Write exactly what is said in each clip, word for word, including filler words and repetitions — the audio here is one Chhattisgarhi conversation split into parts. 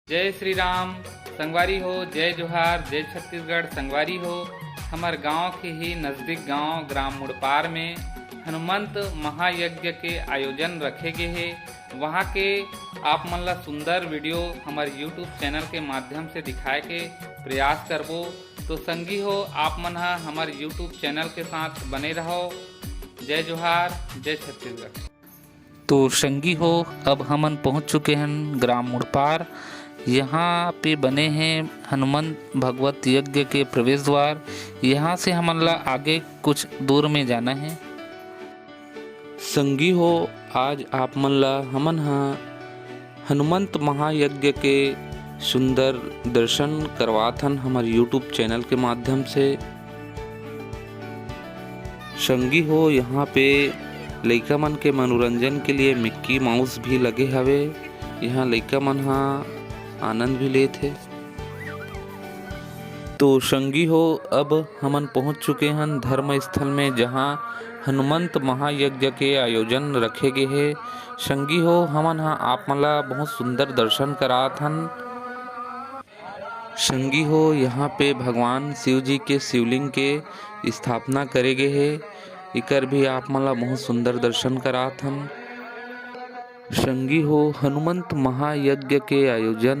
जय श्री राम संगवारी हो, जय जोहार, जय छत्तीसगढ़ संगवारी हो। हमर गांव के ही नजदीक गांव ग्राम मुड़पार में हनुमंत महायज्ञ के आयोजन रखे गे हे। वहां के आप मन ला सुंदर वीडियो हमर YouTube चैनल के माध्यम से दिखाए के प्रयास करबो। तो संगी हो, आप मन ह हमर YouTube चैनल के साथ बने रहो। जय जोहार, जय छत्तीसगढ़। तो संगी हो, अब हमन पहुंच चुके हन ग्राम मुड़पार। यहाँ पे बने हैं हनुमंत भगवत यज्ञ के प्रवेश द्वार। यहाँ से हमन ला आगे कुछ दूर में जाना है। संगी हो, आज आप मन ला हमन ह हनुमंत महायज्ञ के सुंदर दर्शन करवात हन हमर YouTube चैनल के माध्यम से। संगी हो, यहाँ पे लइका मन के मनोरंजन के लिए मिक्की माउस भी लगे हवे। यहाँ लइका मन ह आनंद भी लेत हे। तो संगी हो, अब हमन पहुंच चुके हन धर्म स्थल में, जहां हनुमंत महायज्ञ के आयोजन रखे गे हे। संगी हो, हमन ह आप मन ला बहुत सुंदर दर्शन करात हन। संगी हो, यहाँ पे भगवान शिव जी के शिवलिंग के स्थापना करे गे हे। इकर भी आप मन ला बहुत सुंदर दर्शन करात हन। संगी हो, हनुमंत महायज्ञ के आयोजन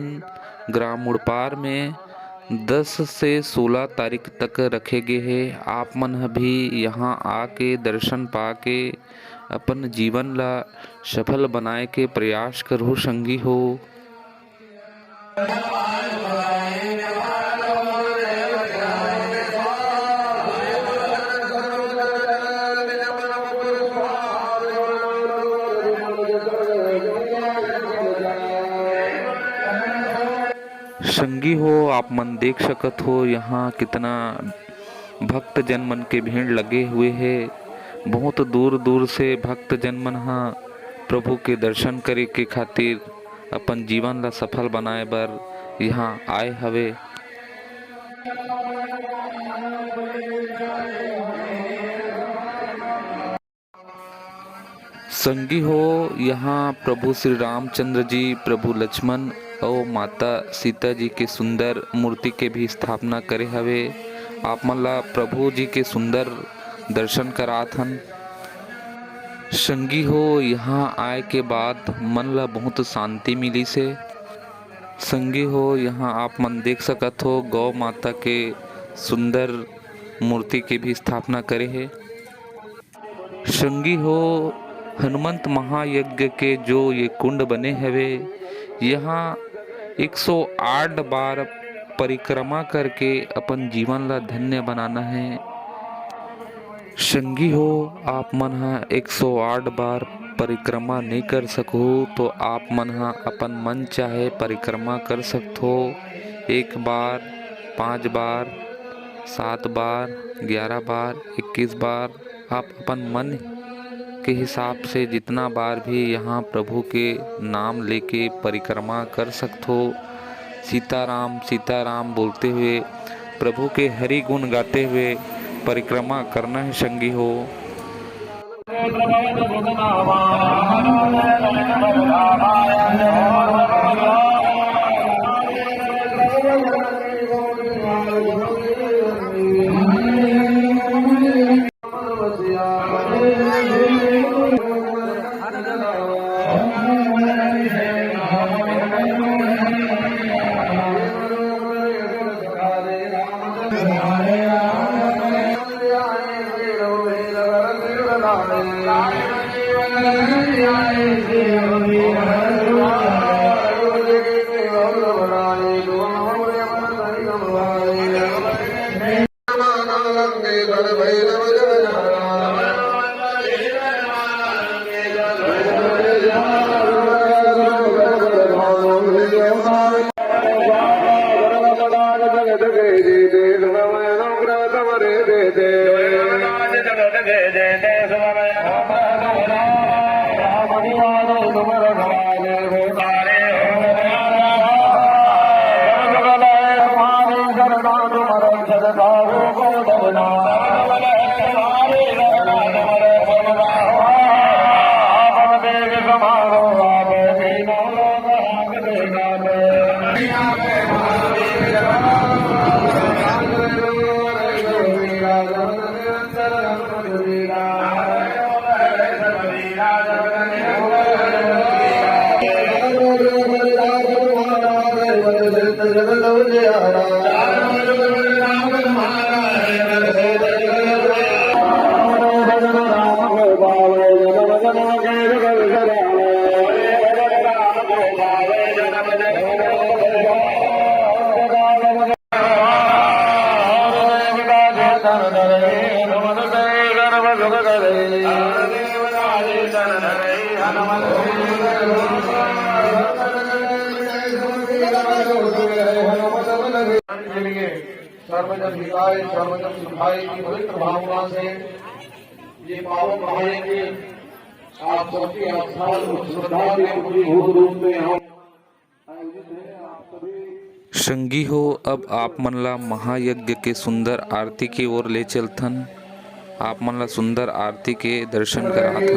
ग्राम मुड़पार में दस से सोलह तारीख तक रखे गे हे। आप मन ह भी यहाँ आके दर्शन पाके अपन जीवन ला सफल बनाए के प्रयास करहु संगी हो। संगी हो, आप मन देख सकत हो, यहाँ कितना भक्तजन मन के भीड़ लगे हुए हे। बहुत दूर दूर से भक्तजन मन ह प्रभु के दर्शन करे के खातिर अपन जीवन ला सफल बनाए बर यहाँ आए हवे। संगी हो, यहाँ प्रभु श्री रामचंद्र जी, प्रभु लक्ष्मण अउ माता सीता जी के सुंदर मूर्ति के भी स्थापना करे हवे। आप मन ला प्रभु जी के सुंदर दर्शन करात हन। संगी हो, यहाँ आए के बाद मन ला बहुत शांति मिलिस हे। संगी हो, यहाँ आप मन देख सकत हो, गौ माता के सुंदर मूर्ति के भी स्थापना करे हे। संगी हो, हनुमंत महायज्ञ के जो ये कुंड बने हवे, यहाँ एक सौ आठ बार परिक्रमा करके अपन जीवन ला धन्य बनाना है। संगी हो, आप मन ह एक सौ आठ बार परिक्रमा नइ कर सकहू, तो आप मन ह अपन मन चाहे परिक्रमा कर सकथो। एक बार, पाँच बार, सात बार, ग्यारह बार, इक्कीस बार, आप अपन मन के हिसाब से जितना बार भी यहाँ प्रभु के नाम लेके परिक्रमा कर सकथो। सीताराम, सीताराम बोलते हुए, प्रभु के हरि गुण गाते हुए परिक्रमा करना है संगी हो। सर्वजन हिताय सर्वजन सुखाय की पवित्र भावना से ये पावन महायज्ञ आप सबकी आस्था और श्रद्धा के प्रतीक रूप में हम आयोजित है। आप सभी संगी हो, अब आप मन ला महायज्ञ के सुंदर आरती के ओर ले चलथन। आप मन ला सुंदर आरती के दर्शन कराथन।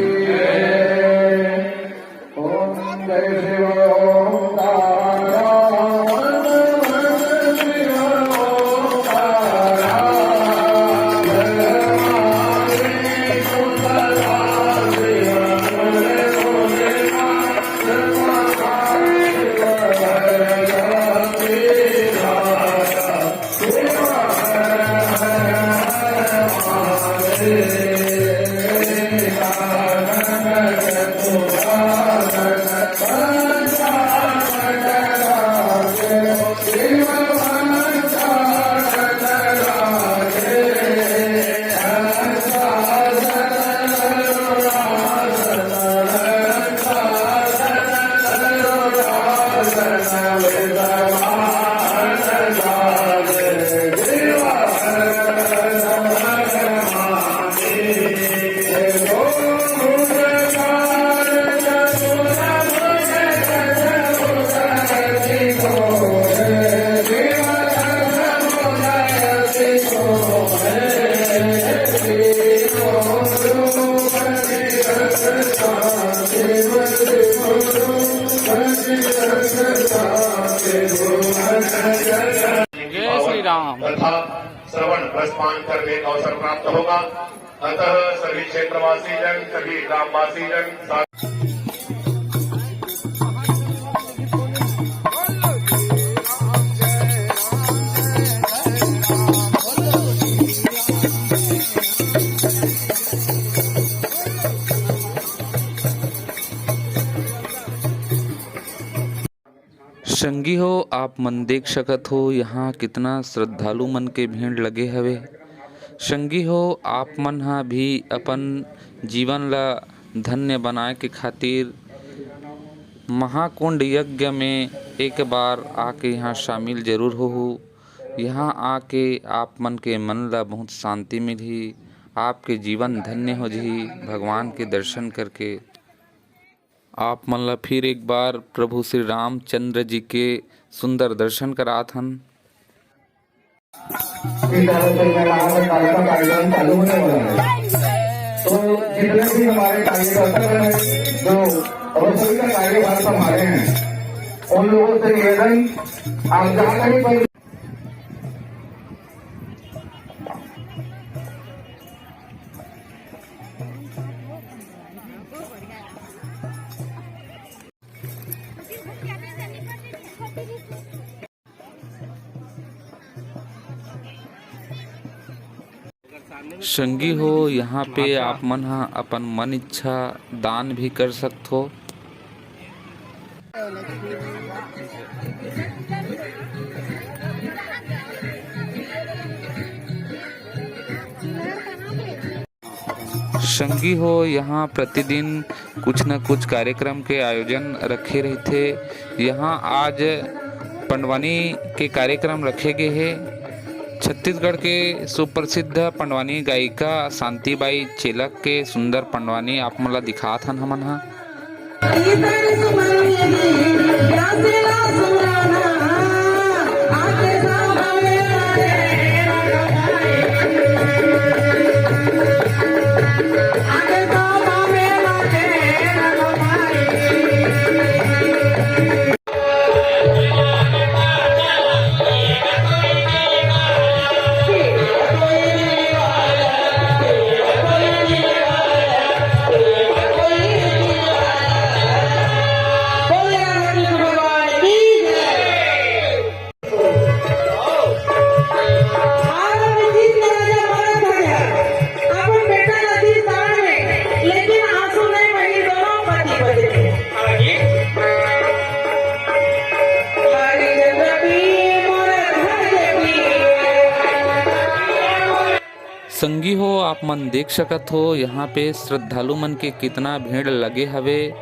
जय श्री राम। तथा श्रवण व स्मरण करने का अवसर प्राप्त होगा। अतः सभी क्षेत्रवासी जन, सभी ग्रामवासी जन, संगी हो, आप मन देख सकत हो, यहाँ कितना श्रद्धालु मन के भीड़ लगे हवे। संगी हो, आप मन ह भी अपन जीवन ला धन्य बनाए के खातिर महाकुंड यज्ञ में एक बार आके यहाँ शामिल जरूर होहू। यहाँ आके आप मन के मन ला बहुत शांति मिलही, आपके जीवन धन्य हो जही भगवान के दर्शन करके। आप मन ला फिर एक बार प्रभु श्री रामचंद्र जी के सुंदर दर्शन करात हन। कार्यक्रम चालू होने वाला है। तो जितने भी हमारे कार्यकर्ता हैं, जो रसोई का कार्यभार संभाले हैं, उन लोगों से निवेदन, आप जहाँ कहीं पर संगी हो, यहाँ पे आप मन ह अपन मन इच्छा दान भी कर सकथो। संगी हो, यहाँ प्रतिदिन कुछ न कुछ कार्यक्रम के आयोजन रखे रहिथे। यहाँ आज पंडवानी के कार्यक्रम रखे गे हे। छत्तीसगढ़ के सुप्रसिद्ध पंडवानी गायिका शांतिबाई चेलक के सुंदर पंडवानी आप मन ला दिखात हन हमन ह। संगी हो, आप मन देख सकत हो, यहाँ पे श्रद्धालु मन के कितना भीड़ लगे हवे।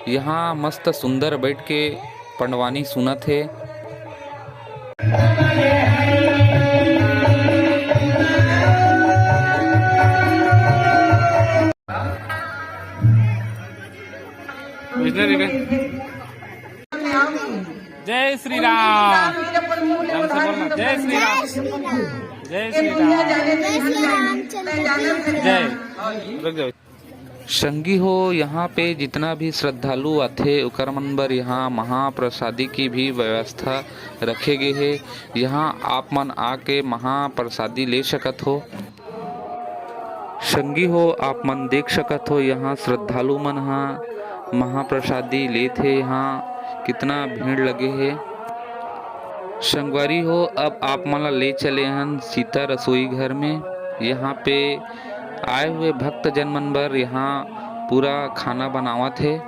यहाँ मस्त सुंदर बैठ के पंडवानी सुनत हे। विजनरी बे। जय श्री राम। ढंग से बोलना, जय श्री राम। जय श्री राम। जय श्री राम। जय। रुक जाओ। संगी हो, यहाँ पे जितना भी श्रद्धालु आथे, ओकर मन बर यहाँ महाप्रसादी की भी व्यवस्था रखे गे हे। यहाँ आप मन आके महाप्रसादी ले सकत हो। संगी हो, आप मन देख सकत हो, यहाँ श्रद्धालु मन ह महाप्रसादी लेत हे। यहाँ कितना भीड़ लगे हे। संगवारी हो, अब आप मन ला ले चले हन सीता रसोई घर में। यहाँ पे आए हुए भक्तजन मन बर यहाँ पूरा खाना बनावत हे।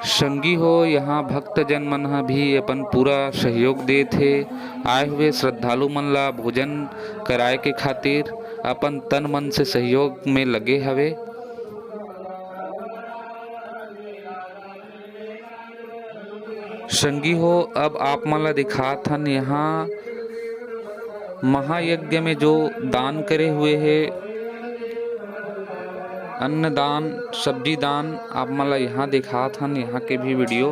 संगी हो, यहाँ भक्तजन मन ह भी अपन पूरा सहयोग देत हे। आए हुए श्रद्धालु मन ला भोजन कराए के खातिर अपन तन मन से सहयोग में लगे हवे। संगी हो, अब आप मन ला दिखात हन, यहाँ महायज्ञ में जो दान करे हुए हे, अन्नदान, सब्जी दान, आप मन ला यहाँ दिखात हन, यहाँ के भी वीडियो।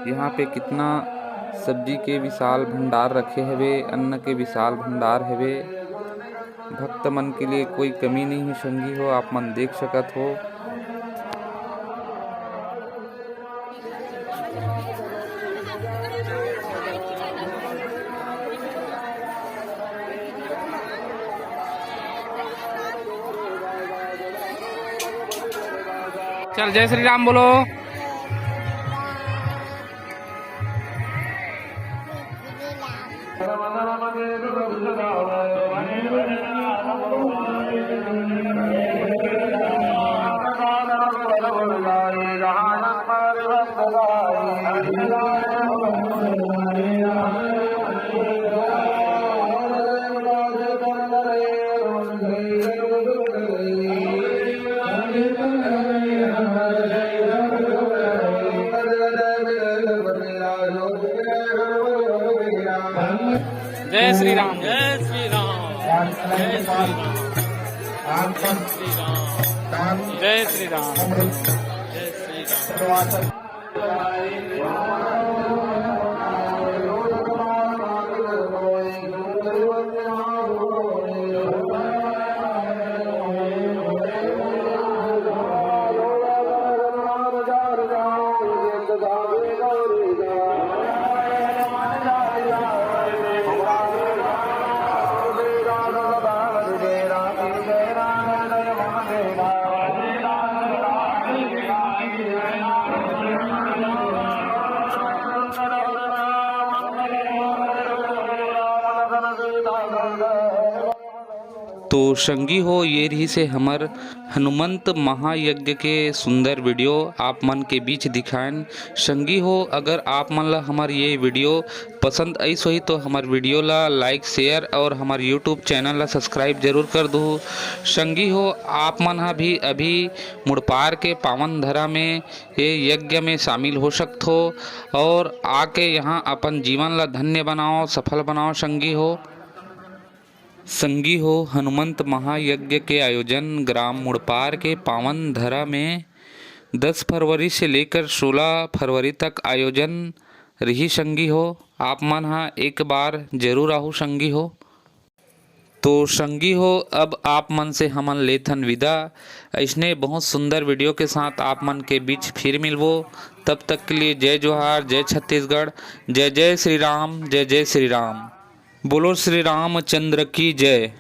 यहाँ पे कितना सब्जी के विशाल भंडार रखे हवे, अन्न के विशाल भंडार हवे। भक्त मन के लिए कोई कमी नहीं है संगी हो, आप मन देख सकत हो। चल, जय श्री राम बोलो। जय श्री राम। जय श्री राम। जय श्री राम। जय श्री राम। जय श्री राम। तो संगी हो, ये रहिसे हमर हनुमंत महायज्ञ के सुंदर वीडियो आप मन के बीच दिखाएन। संगी हो, अगर आप मन ला हमर ये वीडियो पसंद आइस होही तो हमर वीडियो ला like, share और हमर YouTube चैनल ला subscribe जरूर कर दू। संगी हो, आप मन हा भी अभी मुड़पार के पावन धरा में ये यज्ञ में शामिल हो सकत हो और आके यहाँ अपन जीवन ला धन्य बनाओ, सफल बनाओ संगी हो। संगी हो, हनुमंत महायज्ञ के आयोजन ग्राम मुड़पार के पावन धरा में दस फरवरी से लेकर सोलह फरवरी तक आयोजन रही संगी हो। आप मन हा एक बार जरूर आहू संगी हो। तो संगी हो, अब आप मन से हमन लेथन विदा। ऐसने बहुत सुंदर वीडियो के साथ आप मन के बीच फिर मिलबो। तब तक के लिए जय जोहार, जय छत्तीसगढ़, जय जय श्री राम, जय जय श्री राम। बोलो श्री रामचंद्र की जय।